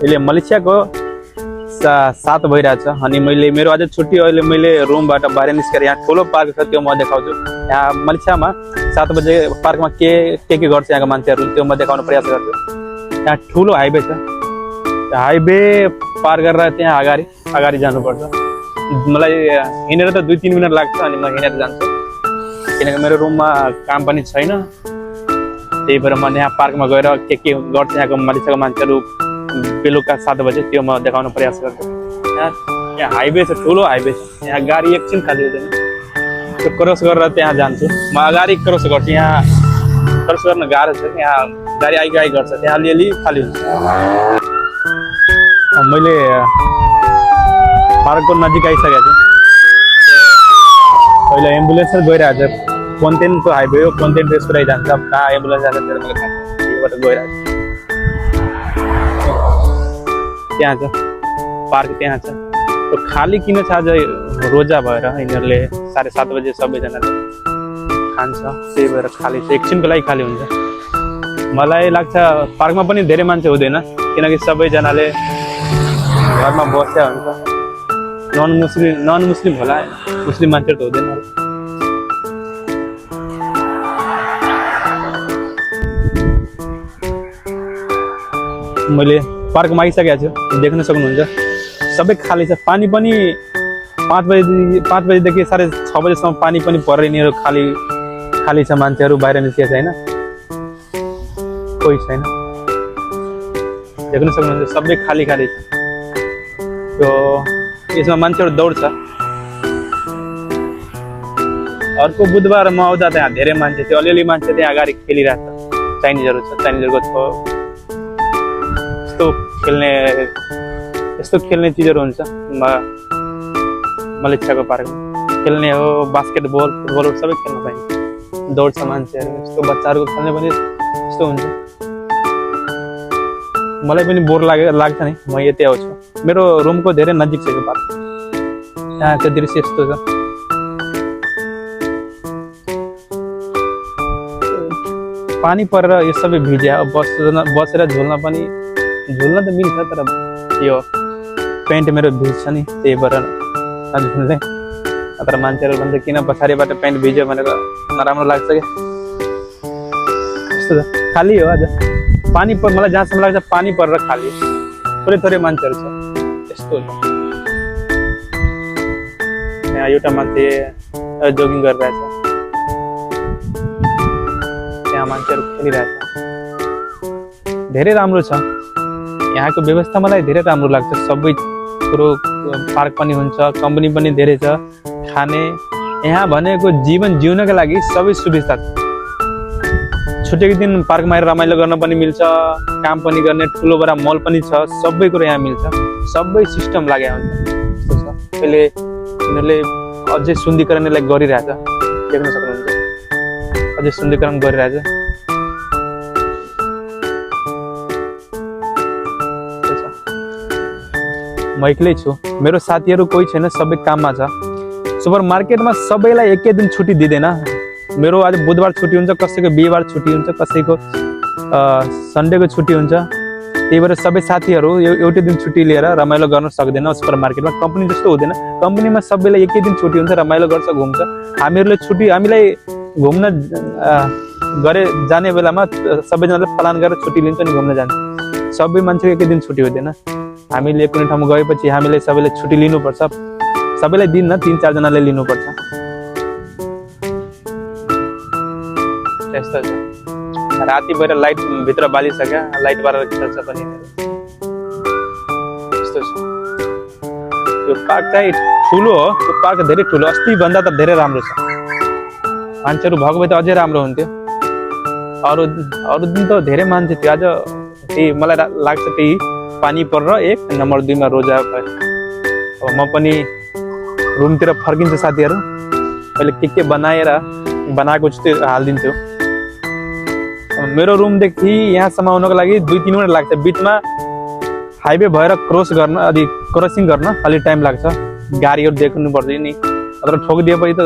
अहिले मलेसियाको 7 भइरहेछ अनि मैले मेरो आज छुट्टी हो। अहिले मैले रुमबाट बाहिर निस्केर यहाँ ठुलो पार्क छ त्यो म देखाउँछु। यहाँ मलेसियामा 7 बजे पार्कमा के गर्छ यहाँको मान्छेहरू त्यो म देखाउन प्रयास गर्छु। यहाँ ठुलो हाइवे छ, हाइवे पार गरेर त्यहाँ अगाडि जानुपर्छ। मलाई हिँडेर त 2-3 मिनट लाग्छ अनि म हिँडेर जान्छु किनकि मेरो रुममा काम पनि छैन। त्यही भएर म यहाँ पार्कमा गएर के गर्छ यहाँको मलेसियाको मान्छेहरू बेलुका 7 बजे त्यो म देखाउन प्रयास गर्छु। यहाँ हाइवे छ, ठुलो हाइवे छ, यहाँ गाडी एकछिन खाली हुँदैन। त्यो क्रस गरेर त्यहाँ जान्छु म, अगाडि क्रस गर्छु। यहाँ क्रस गर्न गाह्रो छ, यहाँ गाडी आइ गर्छ, त्यहाँ अलिअलि खाली हुन्छ। मैले पार्कको नजिक आइसकेको छु। पहिला एम्बुलेन्स गइरहेको छ, कन्टेनको हाइवे हो, कन्टेन त्यसबाट जान्छ। कहाँ एम्बुलेन्स जान्छ त्यो मलाई थाहा छैन, त्यहीबाट गइरहेको छु। त्यहाँ छ पार्क, त्यहाँ छ। त्यो खाली किन छ आज रोजा भएर यिनीहरूले 7:30 बजे सबैजनाले खान्छ, त्यही भएर खाली छ, एकछिनको लागि खाली हुन्छ। मलाई लाग्छ पार्कमा पनि धेरै मान्छे हुँदैन किनकि सबैजनाले घरमा बस्या हुन्छ। नन मुस्लिम होला, मुस्लिम मान्छेहरू त हुँदैन। मैले पार्कमा आइसकेको छु, देख्न सक्नुहुन्छ सबै खाली छ। पानी पनि 5 बजेदेखि 6:30 बजेसम्म पानी पनि परेर यिनीहरू खाली छ। मान्छेहरू बाहिर निस्केको छैन, कोही छैन। देख्न सक्नुहुन्छ सबै खाली छ। त्यो यसमा मान्छेहरू दौड्छ। अर्को बुधबार म आउँदा त्यहाँ धेरै मान्छे थियो, अलिअलि मान्छे त्यहाँ अगाडि खेलिरहेको छ। चाइनिजहरू छ, चाइनिजहरूको यस्तो खेल्ने चिजहरू हुन्छ मलेसियाको पार्कमा। खेल्ने हो, बास्केटबल, फुटबल सबै खेल्न पाइन्छ। दौड्छ मान्छेहरू, यस्तो बच्चाहरूको खेल्ने पनि यस्तो हुन्छ। मलाई पनि बोर लाग्छ नि, म यतै आउँछु। मेरो रुमको धेरै नजिक छ यो पार्क। यहाँको दृश्य यस्तो छ। पानी परेर यो सबै भिज्या, बसेर झुल्न त मिल्छ, तर यो पेन्ट मेरो भिज्छ नि, त्यही भएर नझुल्ने। तर मान्छेहरू भन्छ किन पछाडिबाट पेन्ट भिज्यो भनेर नराम्रो लाग्छ क्या। यस्तो छ, खाली हो आज पानी मलाई जहाँसम्म लाग्छ पानी परेर खाली, थोरै मान्छेहरू छ। यस्तो छ। यहाँ एउटा मान्छे जोगिङ गरिरहेछ, त्यहाँ मान्छेहरू खेलिरहेछ। धेरै राम्रो छ यहाँको व्यवस्था, मलाई धेरै राम्रो लाग्छ। सबै कुरो पार्क पनि हुन्छ, कम्पनी पनि धेरै छ, खाने यहाँ भनेको जीवन जिउनका लागि सबै सुविस्ता छ। छुट्टीको दिन पार्कमा आएर रमाइलो गर्न पनि मिल्छ, काम पनि गर्ने, ठुलो बडा मल पनि छ, सबै कुरो यहाँ मिल्छ, सबै सिस्टम लागेको हुन्छ। यस्तो छ। अहिले यिनीहरूले अझै सुन्दरीकरण यसलाई गरिरहेछ, देख्न सक्नुहुन्छ अझै सुन्दरीकरण गरिरहेछ। म एक्लै छु, मेरो साथीहरू कोही छैन, सबै काममा छ। सुपर मार्केटमा सबैलाई एकै दिन छुट्टी दिँदैन। मेरो आज बुधबार छुट्टी हुन्छ, कसैको बिहिबार छुट्टी हुन्छ, कसैको सन्डेको छुट्टी हुन्छ। त्यही भएर सबै साथीहरू एउटै दिन छुट्टी लिएर रमाइलो गर्न सक्दैन। सुपर मार्केटमा कम्पनी जस्तो हुँदैन, कम्पनीमा सबैलाई एकै दिन छुट्टी हुन्छ, रमाइलो गर्छ, घुम्छ। हामीलाई घुम्न जाने बेलामा सबैजनाले प्लान गरेर छुट्टी लिन्छ अनि घुम्न जान्छ। सबै मान्छेको एकै दिन छुट्टी हुँदैन। हामीले कुनै ठाउँमा गएपछि हामीलाई सबैले छुट्टी लिनुपर्छ, सबैलाई दिन्न, 3-4 जनाले लिनुपर्छ। त्यस्तो छ। राति भएर लाइट भित्र बालिसक्यो, लाइट बालेर खेल्छ पनि। यस्तो छ। यो पार्क चाहिँ ठुलो हो, यो पार्क धेरै ठुलो, अस्ति भन्दा त धेरै राम्रो छ। मान्छेहरू भएको भए त अझै राम्रो हुन्थ्यो। अरू दिन त धेरै मान्छे थियो। आज त्यही मलाई लाग्छ त्यही पानी परेर 1 नम्बर 2 मा रोजा भयो। अब म पनि रुमतिर फर्किन्छ साथीहरू, मैले के बनाएको छु त्यो हालिदिन्छु। मेरो रुमदेखि यहाँसम्म आउनको लागि 2-3 मिनट लाग्छ। बिचमा हाइवे भएर क्रसिङ गर्न अलि टाइम लाग्छ। गाडीहरू देख्नुपर्छ नि, अथवा ठोकिदिएपछि त